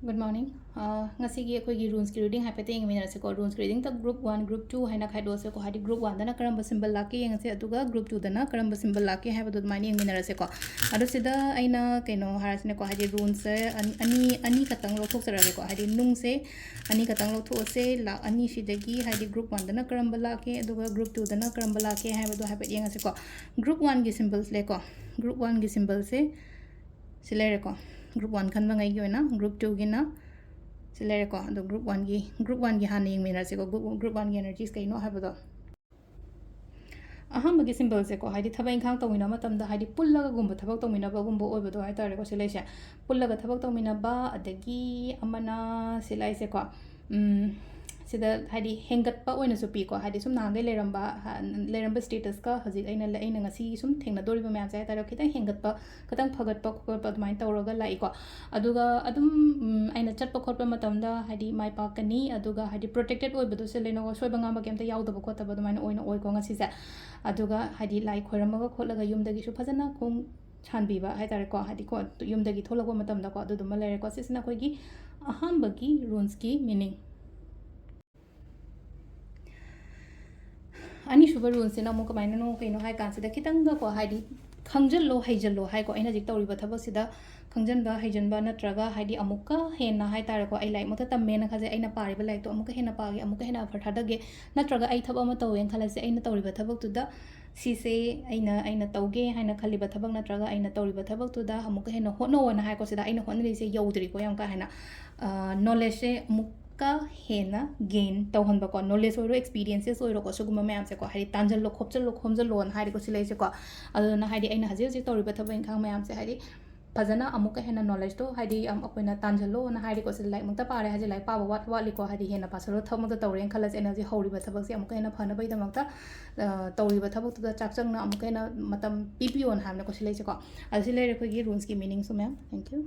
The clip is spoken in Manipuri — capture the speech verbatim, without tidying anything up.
Good morning. ꯑ, ꯉꯁꯤꯒꯤ ꯑꯩꯈꯣꯏꯒꯤ runesꯀꯤ reading ꯍꯥꯏꯐꯦꯠꯇ ꯌꯦꯡꯃꯤꯟꯅꯔꯁꯤꯀꯣ꯫ Runesꯀꯤ readingꯇ group one, group two ꯍꯥꯏꯅ ꯈꯥꯏꯗꯣꯛꯑꯁꯦꯀꯣ꯫ ꯍꯥꯏꯗꯤ group oneꯗꯅ ꯀꯔꯝꯕ symbol ꯂꯥꯛꯀꯦ ꯌꯦꯡꯉꯁꯦ, ꯑꯗꯨꯒ group twoꯗꯅ ꯀꯔꯝꯕ symbol ꯂꯥꯛꯀꯦ ꯍꯥꯏꯕꯗꯣ ꯑꯗꯨꯃꯥꯏꯅ ꯌꯦꯡꯃꯤꯟꯅꯔꯁꯦꯀꯣ꯫ ꯑꯗꯣ ꯁꯤꯗ ꯑꯩꯅ ꯀꯩꯅꯣ ꯍꯥꯏꯔꯁꯤꯅꯦꯀꯣ, ꯍꯥꯏꯗꯤ runesꯁꯦ ꯑꯅꯤ, ꯑꯅꯤ ꯈꯛꯇꯪ ꯂꯧꯊꯣꯛꯆꯔꯒꯦꯀꯣ꯫ ꯍꯥꯏꯗꯤ ꯅꯨꯡꯁꯦ ꯑꯅꯤ ꯈꯛꯇꯪ ꯂꯧꯊꯣꯛꯑꯁꯦ, ꯂꯥꯛ ꯑꯅꯤꯁꯤꯗꯒꯤ ꯍꯥꯏꯗꯤ group oneꯗꯅ ꯀꯔꯝꯕ ꯂꯥꯛꯀꯦ, ꯑꯗꯨꯒ group twoꯗꯅ ꯀꯔꯝꯕ ꯂꯥꯛꯀꯦ ꯍꯥꯏꯕꯗꯣ ꯍꯥꯏꯐꯦꯠ ꯌꯦꯡꯉꯁꯤꯀꯣ꯫ Group oneꯒꯤ symbolꯁꯦꯀꯣ, group oneꯒꯤ symbolꯁꯦ ꯁꯤ ꯂꯩꯔꯦꯀꯣ꯫ Group one ꯈꯟꯕꯉꯩꯒꯤ ꯑꯣꯏꯅ, group twoꯒꯤꯅ ꯁꯤ ꯂꯩꯔꯦꯀꯣ꯫ ꯑꯗꯣ group oneꯒꯤ, group oneꯒꯤ ꯍꯥꯟꯅ ꯌꯦꯡꯃꯤꯟꯅꯔꯁꯤꯀꯣ꯫ Group, group oneꯒꯤ energies ꯀꯩꯅꯣ ꯍꯥꯏꯕꯗꯣ꯫ ꯑꯍꯥꯟꯕꯒꯤ symbolꯁꯦꯀꯣ, ꯍꯥꯏꯗꯤ ꯊꯕꯛ ꯏꯪꯈꯥꯡ ꯇꯧꯃꯤꯟꯅꯕ ꯃꯇꯝꯗ, ꯍꯥꯏꯗꯤ ꯄꯨꯜꯂꯒꯒꯨꯝꯕ ꯊꯕꯛ ꯇꯧꯃꯤꯟꯅꯕꯒꯨꯝꯕ ꯑꯣꯏꯕꯗꯣ ꯍꯥꯏꯇꯥꯔꯦꯀꯣ, ꯁꯤ ꯂꯩꯁꯦ꯫ ꯄꯨꯜꯂꯒ ꯊꯕꯛ ꯇꯧꯃꯤꯟꯅꯕ, ꯑꯗꯒꯤ ꯑꯃꯅ ꯁꯤ ꯂꯩꯁꯦꯀꯣ, ꯎꯝ, ꯁꯤꯗ ꯍꯥꯏꯗꯤ ꯍꯦꯟꯒꯠꯄ ꯑꯣꯏꯅꯁꯨ ꯄꯤꯀꯣ, ꯍꯥꯏꯗꯤ ꯁꯨꯝ ꯅꯍꯥꯟꯈꯩ ꯂꯩꯔꯝꯕ, ꯍ-, ꯂꯩꯔꯝꯕ statusꯀ ꯍꯧꯖꯤꯛ ꯑꯩꯅ ꯂ-, ꯑꯩꯅ ꯉꯁꯤ ꯁꯨꯝ ꯊꯦꯡꯅꯗꯣꯔꯤꯕ ꯃꯌꯥꯝꯁꯦ ꯍꯥꯏꯇꯥꯔꯦ, ꯈꯤꯇꯪ ꯍꯦꯟꯒꯠꯄ, ꯈꯤꯇꯪ ꯐꯒꯠꯄ ꯈꯣꯠꯄ ꯑꯗꯨꯃꯥꯏꯅ ꯇꯧꯔꯒ ꯂꯥꯛꯏꯀꯣ꯫ ꯑꯗꯨꯒ ꯑꯗꯨꯝ, ꯎꯝ, ꯑꯩꯅ ꯆꯠꯄ ꯈꯣꯠꯄ ꯃꯇꯝꯗ ꯍꯥꯏꯗꯤ ꯃꯥꯏ ꯄꯥꯛꯀꯅꯤ, ꯑꯗꯨꯒ ꯍꯥꯏꯗꯤ protected ꯑꯣꯏꯕꯗꯣ ꯁꯤ ꯂꯩꯅꯧ, ꯑꯁꯣꯏꯕ ꯉꯥꯝꯕ ꯀꯩꯝꯇ ꯌꯥꯎꯗꯕ ꯈꯣꯠꯇꯕ ꯑꯗꯨꯃꯥꯏꯅ ꯑꯣꯏꯅ ꯑꯣꯏꯀꯣ ꯉꯁꯤꯁꯦ꯫ ꯑꯗꯨꯒ ꯍꯥꯏꯗꯤ ꯂꯥꯏ ꯈꯣꯏꯔꯝꯃꯒ ꯈꯣꯠꯂꯒ ꯌꯨꯝꯗꯒꯤꯁꯨ ꯐꯖꯅ ꯈꯣꯡ ꯁꯥꯟꯕꯤꯕ ꯍꯥꯏꯇꯥꯔꯦꯀꯣ, ꯍꯥꯏꯗꯤꯀꯣ, ꯌꯨꯝꯗꯒꯤ ꯊꯣꯛꯂꯛꯄ ꯃꯇꯝꯗꯀꯣ, ꯑꯗꯨꯗꯨꯃ ꯂꯩꯔꯦꯀꯣ꯫ ꯁꯤꯁꯤꯅ ꯑꯩꯈꯣꯏꯒꯤ ꯑꯍꯥꯟꯕꯒꯤ runesꯀꯤ meaning꯫ ꯑꯅꯤꯁꯨꯕ runeꯁꯤꯅ ꯑꯃꯨꯛ ꯀꯃꯥꯏꯅꯅꯣ, ꯀꯩꯅꯣ ꯍꯥꯏ ꯀꯥꯟꯁꯤꯗ, ꯈꯤꯇꯪꯒꯀꯣ, ꯍꯥꯏꯗꯤ ꯈꯪꯖꯤꯜꯂꯣ, ꯍꯩꯖꯤꯜꯂꯣ ꯍꯥꯏꯀꯣ꯫ ꯑꯩꯅ ꯍꯧꯖꯤꯛ ꯇꯧꯔꯤꯕ ꯊꯕꯛꯁꯤꯗ ꯈꯪꯖꯤꯟꯕ, ꯍꯩꯖꯤꯟꯕ ꯅꯠꯇ꯭ꯔꯒ ꯍꯥꯏꯗꯤ ꯑꯃꯨꯛꯀ ꯍꯦꯟꯅ ꯍꯥꯏꯇꯥꯔꯦꯀꯣ, ꯑꯩ ꯂꯥꯏꯔꯤꯛꯃꯛꯇ ꯇꯝꯃꯦꯅ ꯈꯜꯂꯁꯦ, ꯑꯩꯅ ꯄꯥꯔꯤꯕ ꯂꯥꯏꯔꯤꯛꯇꯣ ꯑꯃꯨꯛꯀ ꯍꯦꯟꯅ effort ꯊꯥꯗꯒꯦ, ꯅꯠꯇ꯭ꯔꯒ ꯑꯩ ꯊꯕꯛ ꯑꯃ ꯇꯧꯋꯦꯅ ꯈꯜꯂꯁꯦ, ꯑꯩꯅ ꯇꯧꯔꯤꯕ ꯊꯕꯛꯇꯨꯗ ꯁꯤꯁꯦ ꯑꯩꯅ, ꯑꯩꯅ ꯇꯧꯒꯦ ꯍꯥꯏꯅ ꯈꯜꯂꯤꯕ ꯊꯕꯛ ꯅꯠꯇ꯭ꯔꯒ ꯑꯩꯅ ꯇꯧꯔꯤꯕ ꯊꯕꯛꯇꯨꯗ ꯑꯃꯨꯛꯀ ꯍꯦꯟꯅ ꯍꯣꯠꯅꯧꯑꯅ ꯍꯥꯏꯀꯣ꯫ ꯁꯤꯗ ꯑꯩꯅ ꯍꯣꯠꯅꯔꯤꯁꯦ ꯌꯧꯗ꯭ꯔꯤꯀꯣ ꯌꯥꯝ ꯀꯥ ꯍꯦꯟꯅ꯫ ꯑ, knowledgeꯁꯦ ꯑꯃꯨꯛꯀ ꯍꯦꯟꯅ gain ꯇꯧꯍꯟꯕꯀꯣ, knowledge ꯑꯣꯏꯔꯣ, experiences ꯑꯣꯏꯔꯣꯀꯣ, ꯁꯤꯒꯨꯝꯕ ꯃꯌꯥꯝꯁꯦꯀꯣ, ꯍꯥꯏꯗꯤ ꯇꯥꯟꯁꯤꯜꯂꯣ, ꯈꯣꯝꯖꯤꯜꯂꯣ, ꯈꯣꯝꯖꯤꯜꯂꯣꯅ ꯍꯥꯏꯔꯦꯀꯣ ꯁꯤ ꯂꯩꯁꯦꯀꯣ꯫ ꯑꯗꯨꯗꯨꯅ ꯍꯥꯏꯗꯤ ꯑꯩꯅ ꯍꯧꯖꯤꯛ ꯍꯧꯖꯤꯛ ꯇꯧꯔꯤꯕ ꯊꯕꯛ ꯏꯪꯈꯥꯡ ꯃꯌꯥꯝꯁꯦ ꯍꯥꯏꯗꯤ ꯐꯖꯅ ꯑꯃꯨꯛꯀ ꯍꯦꯟꯅ knowledgeꯇꯣ ꯍꯥꯏꯗꯤ ꯌꯥꯝ ꯑꯩꯈꯣꯏꯅ ꯇꯥꯟꯁꯤꯜꯂꯣꯅ ꯍꯥꯏꯔꯦꯀꯣ꯫ ꯁꯤꯗ ꯂꯥꯏꯔꯤꯛꯃꯛꯇ ꯄꯥꯔꯦ ꯍꯥꯏꯁꯦ, ꯂꯥꯏꯔꯤꯛ ꯄꯥꯕ ꯋꯥꯠ-, ꯋꯥꯠꯂꯤꯀꯣ, ꯍꯥꯏꯗꯤ ꯍꯦꯟꯅ ꯄꯥꯁꯤꯜꯂꯣ, ꯊꯕꯛꯃꯛꯇ ꯇꯧꯔꯦꯅ ꯈꯜꯂꯁꯦ, ꯑꯩꯅ ꯍꯧꯖꯤꯛ ꯍꯧꯔꯤꯕ ꯊꯕꯛꯁꯦ ꯑꯃꯨꯛꯀ ꯍꯦꯟꯅ ꯐꯅꯕꯒꯤꯗꯃꯛꯇ, ꯑ, ꯇꯧꯔꯤꯕ ꯊꯕꯛꯇꯨꯗ ꯆꯥꯛ ꯆꯪꯅ ꯑꯃꯨꯛꯀ ꯍꯦꯟꯅ ꯃꯇꯝ ꯄꯤꯕꯤꯌꯣꯅ ꯍꯥꯏꯕꯅꯦꯀꯣ ꯁꯤ ꯂꯩꯁꯦꯀꯣ꯫ ꯑꯗꯣ ꯁꯤ ꯂꯩꯔꯦ ꯑꯩꯈꯣꯏꯒꯤ runesꯀꯤ meaningꯁꯨ ꯃꯌꯥꯝ꯫ Thank you꯫